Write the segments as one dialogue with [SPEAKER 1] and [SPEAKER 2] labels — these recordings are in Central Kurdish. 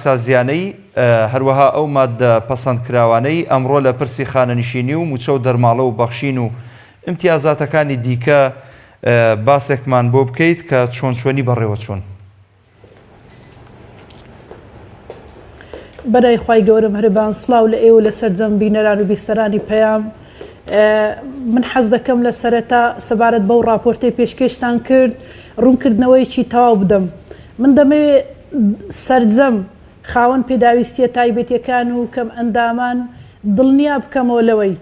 [SPEAKER 1] چاکسازییانەی، هەروەها ئەو ماددە پەسەندکراوانەی ئەمڕۆ لە پرسی خانەنشینی و مووچە و دەرماڵە و بەخشین و ئیمتیازاتەکانی دیکە باسێکمان بۆ بکەیت کە چۆن چۆنی بەڕێوەچوون؟
[SPEAKER 2] بەرای خوای گەورە مهرەبان سڵاو لە ئێوە لە سەرجەم بینەران و بیسەرانی پەیام من حەز دەکەم لە سەرەتا سەبارەت بەو ڕاپۆرتەی پێشکێشتان کرد ڕوونکردنەوەیەکی تەواو بدەم من دەمەوێ سەرجەم خاوەن پێداویستیە تایبەتیەکان و کەم ئەندامان دڵنیا بکەمەوە لەوەی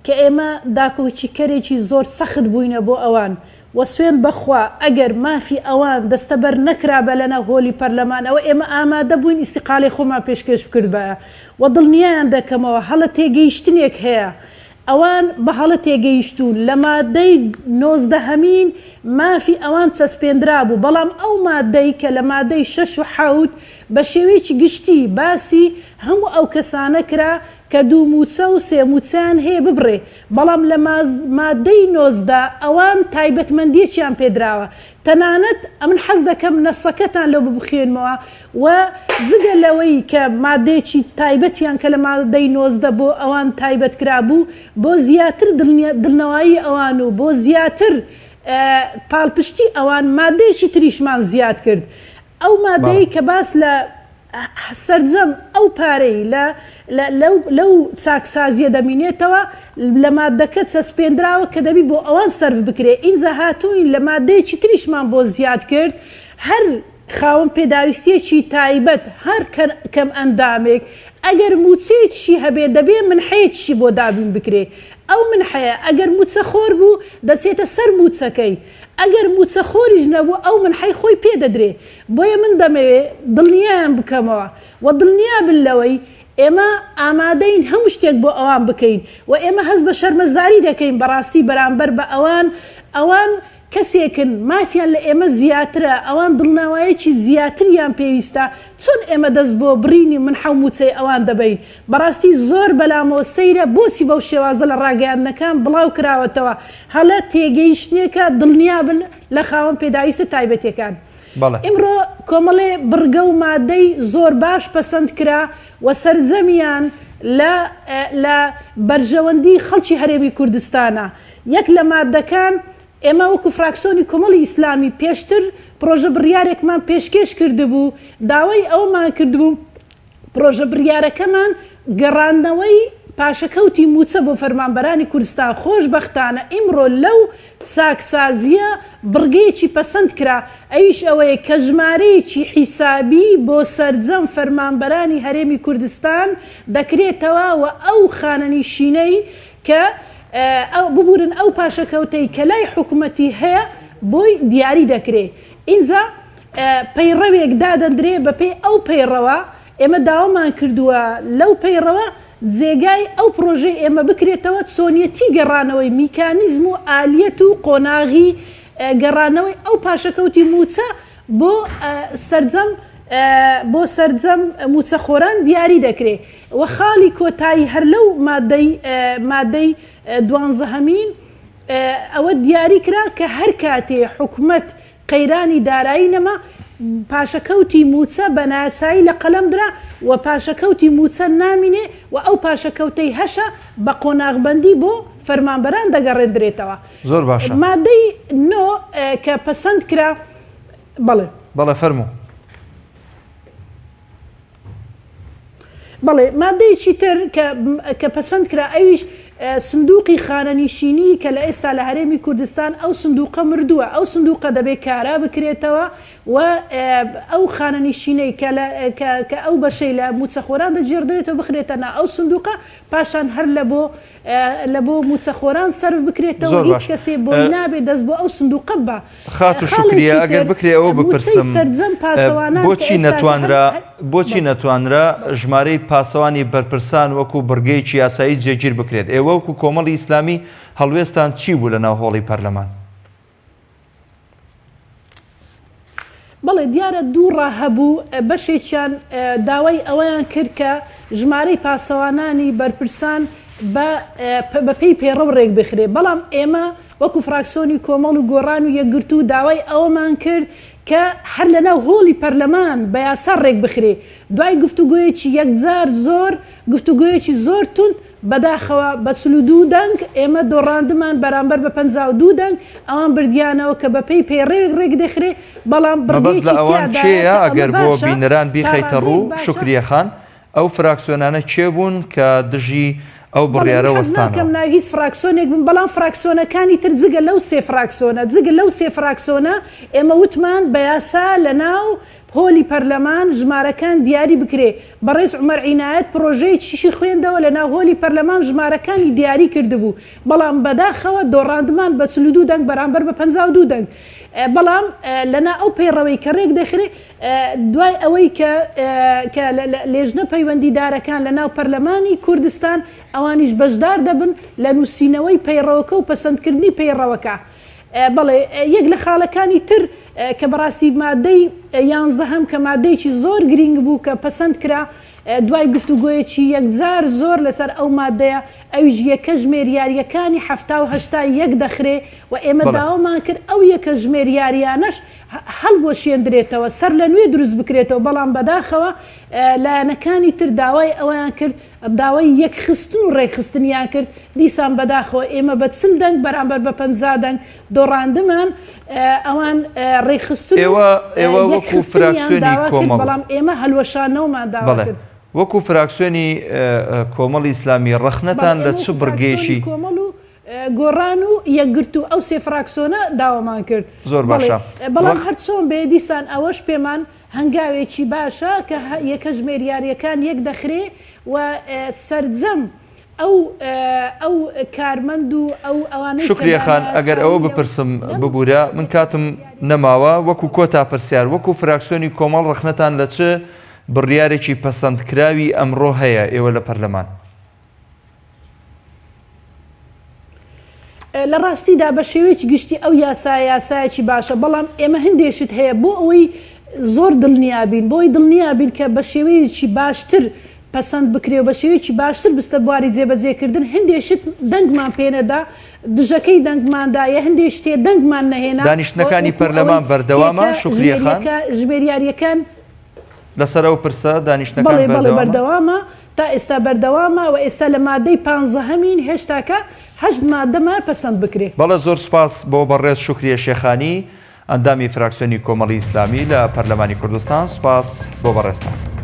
[SPEAKER 2] کە ئێمە داکۆکیکەرێکی زۆر سەخت بووینە بۆ ئەوان و سوێند بە خوا ئەگەر مافی ئەوان دەستەبەر نەکرابا لەناو هۆلی پەرلەمان ئەوە ئێمە ئامادە بووین ئیستیقالەی خۆمان پێشکێش بکردبایە و دڵنیایان دەکەمەوە هەڵە تێگەیشتنێک هەیە ئەوان بە هەڵە تێگەیشتوون لە مادەی نۆزدەهەمین مافی ئەوان چەسپێندرابوو بەڵام ئەو مادەی کە لە مادەی شەش و حەوت بە شێوەیەکی گشتی باسی هەموو ئەو کەسانە کرا کە دوو مووچە و سێ مووچەیان هەیە ببڕێ، بەڵام لە ماددەی 19 ئەوان تایبەتمەندییەکیان پێدراوە، تەنانەت ئەمن حەز دەکەم نەسەکەتان لۆ ببخوێنمەوە و جگە لەوەی کە ماددەیەکی تایبەتیان کە لە ماددەی 19 بۆ ئەوان تایبەت کرابوو بۆ زیاتر دڵنەوایی ئەوان و بۆ زیاتر پاڵپشتی ئەوان ماددەیەکی تریشمان زیاد کرد ئەو مادەیەی کە باس لە سەرجەم ئەو پارەی لە لەو لەو چاکسازیە دەمینێتەوە لە مادەکە چەسپێندراوە کە دەبی بۆ ئەوان سەرف بکرێ ئینجا هاتووین لە مادەیەکی تریشمان بۆ زیاد کرد هەر خاوەن پێداویستیەکی تایبەت هەر کەم ئەندامێک ئەگەر مووچەیەکیشی هەبێ دەبێ منحەیەکیشی بۆ دابین بکرێ ئەو منحەیە ئەگەر مووچەخۆر بوو دەچێتە سەر مووچەکەی ئەگەر مووچەخۆریش نەبوو ئەو منحەی خۆی پێ دەدرێ، بۆیە من دەمەوێ دڵنیایان بکەمەوە و دڵنیا بن لەوەی ئێمە ئامادەین هەموو شتێک بۆ ئەوان بکەین و ئێمە هەست بە شەرمەزاری دەکەین بەڕاستی بەرامبەر بە ئەوان، ئەوان کەسێکن مافیان لە ئێمە زیاترە، ئەوان دڵنەوایەکی زیاتریان پێویستە، چۆن ئێمە دەست بۆ بڕینی منحە و مووچەی ئەوان دەبەین؟ بەڕاستی زۆر بەلامەوە سەیرە بۆچی بەو شێوازە لە ڕاگەیاندنەکان بڵاو کراوەتەوە، هەڵە تێگەیشتنێکە دڵنیابن لە خاوەن پێداویستە تایبەتیەکان.
[SPEAKER 1] بەڵێ.
[SPEAKER 2] ئیمڕۆ کۆمەڵێ بڕگە و مادەی زۆر باش پەسەند کرا و سەرجەمیان لە لە بەرژەوەندی خەڵکی هەرێمی کوردستانە. یەک لە مادەکان ئێمە وەکو فراکسۆنی کۆمەڵی ئیسلامی پێشتر پڕۆژە بڕیارێکمان پێشکێش کردبوو داوای ئەوەمان کردبوو پرۆژە بریارەکەمان گەڕاندنەوەی پاشەکەوتی مووچە بۆ فەرمانبەرانی کوردستان خۆشبەختانە ئیمڕۆ لەو چاکسازییە بڕگەیەکی پەسەند کرا ئەویش ئەوەیە کە ژمارەیەکی حیسابی بۆ سەرجەم فەرمانبەرانی هەرێمی کوردستان دەکرێتەوە و ئەو خانەنیشینەی کە ببورن ئەو پاشەکەوتەی کە لای حکومەتی هەیە بۆی دیاری دەکرێ ئینجا پەیڕەوێک دادەندرێ بەپێی ئەو پەیڕەوە ئێمە داوامان کردووە لەو پەیڕەوە جێگای ئەو پڕۆژەی ئێمە بکرێتەوە چۆنیەتی گەڕانەوەی میکانیزم و ئالیەت و قۆناغی گەڕانەوەی ئەو پاشەکەوتی مووچە بۆ سەرجەم بۆ سەرجەم مووچەخۆران دیاری دەکرێ و خاڵی کۆتایی هەر لەو مادەی مادەی دوانزەهەمین ئەوە دیاری کرا کە هەر کاتێ حکومەت قەیرانی دارایی نەما، پاشەکەوتی مووچە بە نایاسایی لە قەلەم درا و پاشەکەوتی مووچە نامینێ و ئەو پاشەکەوتەی هەشە بە قۆناغبەندی بۆ فەرمانبەران دەگەڕێندرێتەوە.
[SPEAKER 1] زۆر باشە.
[SPEAKER 2] مادەی نۆ کە پەسەند کرا، بەڵێ.
[SPEAKER 1] بەڵێ فەرموو.
[SPEAKER 2] بەڵێ، مادەیەکی تر کە کە پەسەند کرا ئەویش سندوقی خانەنیشینی کە لە ئێستا لە هەرێمی کوردستان ئەو سندوقە مردووە، ئەو سندوقە دەبێ کارا بکرێتەوە و ئەو خانەنیشینەی کە لە کە کە ئەو بەشەی لە مووچەخۆران دەگێڕدرێتەوە بخرێتە نا ئەو سندوقە پاشان هەر لە بۆ لە بۆ مووچەخۆران سەرف بکرێتەوە
[SPEAKER 1] زۆر
[SPEAKER 2] هیچ
[SPEAKER 1] باش.
[SPEAKER 2] کەسێ بۆی نابێ دەست بۆ ئەو سندوقە ببا.
[SPEAKER 1] خاتوو شوکریە
[SPEAKER 2] خاڵێکی
[SPEAKER 1] ئەگەر
[SPEAKER 2] تر
[SPEAKER 1] بکرێ ئەوە
[SPEAKER 2] مووچەی
[SPEAKER 1] بپرسم
[SPEAKER 2] سەرجەم پاسەوانان کە
[SPEAKER 1] بۆچی
[SPEAKER 2] ئێستا کە هەر
[SPEAKER 1] نەتوانرا
[SPEAKER 2] هەر
[SPEAKER 1] بۆچی
[SPEAKER 2] بەڵێ.
[SPEAKER 1] نەتوانرا ژمارەی پاسەوانی بەرپرسان وەکو بڕگەیەکی یاسایی جێگیر بکرێت ئێوە وەکو کۆمەڵی ئیسلامی هەڵوێستان چی بوو لەناو هۆڵی پەرلەمان؟
[SPEAKER 2] بەڵێ دیارە دوو ڕا هەبوو، بەشێکیان داوای ئەوەیان کرد کە ژمارەی پاسەوانانی بەرپرسان بە بەپێی پەیڕەو ڕێکبخرێ، بەڵام ئێمە وەکو فراکسۆنی کۆمەڵ و گۆڕان و یەکگرتوو داوای ئەوەمان کرد کە. کە هەر لەناو هۆڵی پەرلەمان بە یاسا ڕێکبخرێ، دوای گفتوگۆیەکی یەکجار زۆر، گفتوگۆیەکی زۆر توند، بەداخەوە بە 42 دەنگ ئێمە دۆڕاندمان بەرامبەر بە 52 دەنگ ئەوان بردیانەوە کە بەپێی پەیڕەوێک ڕێکدەخرێ، بەڵام
[SPEAKER 1] مەبەست لە
[SPEAKER 2] بڕگەیەکی
[SPEAKER 1] ئەوان
[SPEAKER 2] تیادایە
[SPEAKER 1] کێیە
[SPEAKER 2] کە ئەمە
[SPEAKER 1] ئەگەر بۆ
[SPEAKER 2] باشە،
[SPEAKER 1] بینەران
[SPEAKER 2] تا
[SPEAKER 1] بیخەیتە
[SPEAKER 2] ڕادەیەک
[SPEAKER 1] ڕوو
[SPEAKER 2] باشە.
[SPEAKER 1] شوکریە خان؟ ئەو فراکسیۆنانە کێ بوون کە دژی ئەو
[SPEAKER 2] بەڵێ من
[SPEAKER 1] بڕیارە
[SPEAKER 2] حەز ناکەم
[SPEAKER 1] وەستانەوە؟
[SPEAKER 2] ناوی هیچ فراکسۆنێک بم بەڵام فراکسۆنەکانی تر جگە لەو سێ فراکسۆنە جگە لەو سێ فراکسۆنە ئێمە وتمان بە یاسا لە ناو هۆلی پەرلەمان ژمارەکان دیاری بکرێ بەڕێز عومەر عینایەت پرۆژەیەکیشی خوێندەوە لە ناو هۆلی پەرلەمان ژمارەکانی دیاری کردبوو بەڵام بەداخەوە دۆڕاندمان بە 42 دەنگ بەرامبەر بە 52 دەنگ بەڵام لەنا ئەو پەیڕەوەی کە رێک دەخرێ دوای ئەوەی کە کە لێژنە پەیوەندیدارەکان لە ناو پەرلەمانی کوردستان ئەوانیش بەشدار دەبن لە نووسینەوەی پەیڕەوەکە و پەسەندکردنی پەیڕەوەکە. بەڵێ یەک لە خاڵەکانی تر کە بەڕاستی مادەی یانزەهەم کە مادەیەکی زۆر گرینگ بوو کە پەسەند کرا دوای گفتوگۆیەکی یەکجار زۆر لەسەر ئەو مادەیە ئەویش یەکە ژمێریارییەکانی 70 و 80 یەک دەخرێ و ئێمە
[SPEAKER 1] بەڵێ.
[SPEAKER 2] داوامان کرد ئەو یەکە ژمێریارییانەش هەڵبوەشێندرێتەوە، سەرلەنوێ دروست بکرێتەوە، بەڵام بەداخەوە لایەنەکانی تر داوای ئەوەیان کرد، داوای یەکخستن و ڕێکخستنیان کرد، دیسان بەداخەوە ئێمە بە 40 دەنگ بەرامبەر بە 50 دەنگ دۆڕاندمان، ئەوان ڕێکخستن و
[SPEAKER 1] ئێوە ئێوە وەکو
[SPEAKER 2] یەکخستنیان
[SPEAKER 1] فراکسیۆنی
[SPEAKER 2] داوا کرد،
[SPEAKER 1] کۆمەڵ.
[SPEAKER 2] بەڵام ئێمە هەلوەشانەوەمان داوا
[SPEAKER 1] بەڵێ
[SPEAKER 2] کرد.
[SPEAKER 1] وەکو فراکسیۆنی کۆمەڵی ئیسلامی
[SPEAKER 2] بەڵێ
[SPEAKER 1] ڕەخنەتان لە
[SPEAKER 2] ئێمە
[SPEAKER 1] چ
[SPEAKER 2] وەکو فراکسیۆنی
[SPEAKER 1] بڕگەیەکی؟
[SPEAKER 2] کۆمەڵ و گۆڕان و یەکگرتوو ئەو سێ فراکسۆنە داوامان کرد.
[SPEAKER 1] زۆر
[SPEAKER 2] بەڵێ
[SPEAKER 1] باشە
[SPEAKER 2] بەڵام
[SPEAKER 1] ڕەخ.
[SPEAKER 2] هەر چۆن بێ دیسان ئەوەش پێمان هەنگاوێکی باشە کە یەکە ژمێریاریەکان یەک دەخرێ و سەرجەم ئەو ئەو کارمەند و ئەو ئەوانەی کە
[SPEAKER 1] شوکریە
[SPEAKER 2] بە
[SPEAKER 1] خان ئەگەر ئەوە
[SPEAKER 2] نایاسایی لەو
[SPEAKER 1] بپرسم
[SPEAKER 2] لەم
[SPEAKER 1] ببورە من کاتم نەماوە وەکو کۆتا پرسیار وەکو فراکسیۆنی کۆمەڵ ڕەخنەتان لە چ بڕیارێکی پەسەندکراوی ئەمڕۆ هەیە ئێوە لە پەرلەمان؟
[SPEAKER 2] لە ڕاستیدا بە شێوەیەکی گشتی ئەو یاسایە یاسایەکی باشە، بەڵام ئێمە هەندێک شت هەیە بۆ ئەوەی زۆر دڵنیا بین، بۆ ئەوەی دڵنیا بین کە بە شێوەیەکی باشتر پەسەند بکرێ و بە شێوەیەکی باشتر بستە بواری جێبەجێکردن، هەندێک شت دەنگمان پێ نەدا، دژەکەی دەنگمان دا یا هەندێک شتێ دەنگمان نەهێنا،
[SPEAKER 1] دانیشتنەکانی
[SPEAKER 2] وەکوو
[SPEAKER 1] پەرلەمان
[SPEAKER 2] ئەوەی
[SPEAKER 1] بەردەوامە
[SPEAKER 2] کە
[SPEAKER 1] شوکریە خان؟
[SPEAKER 2] ژمێرییەکە ژمێریارییەکان.
[SPEAKER 1] لەسەر ئەو پرسە دانیشتنەکان
[SPEAKER 2] بەڵێ بەڵێ
[SPEAKER 1] بەردەوامە؟
[SPEAKER 2] بەردەوامە، تا ئێستا بەردەوامە و ئێستا لە مادەی پانزەهەمین هێشتاکە هەشت مادە مایە پەسەند بکرێ.
[SPEAKER 1] بەڵێ زۆر سوپاس بۆ بەڕێز شوکریە شێخانی ئەندامی فراکسیۆنی کۆمەڵی ئیسلامی لە پەرلەمانی کوردستان سوپاس بۆ بەڕێزتان.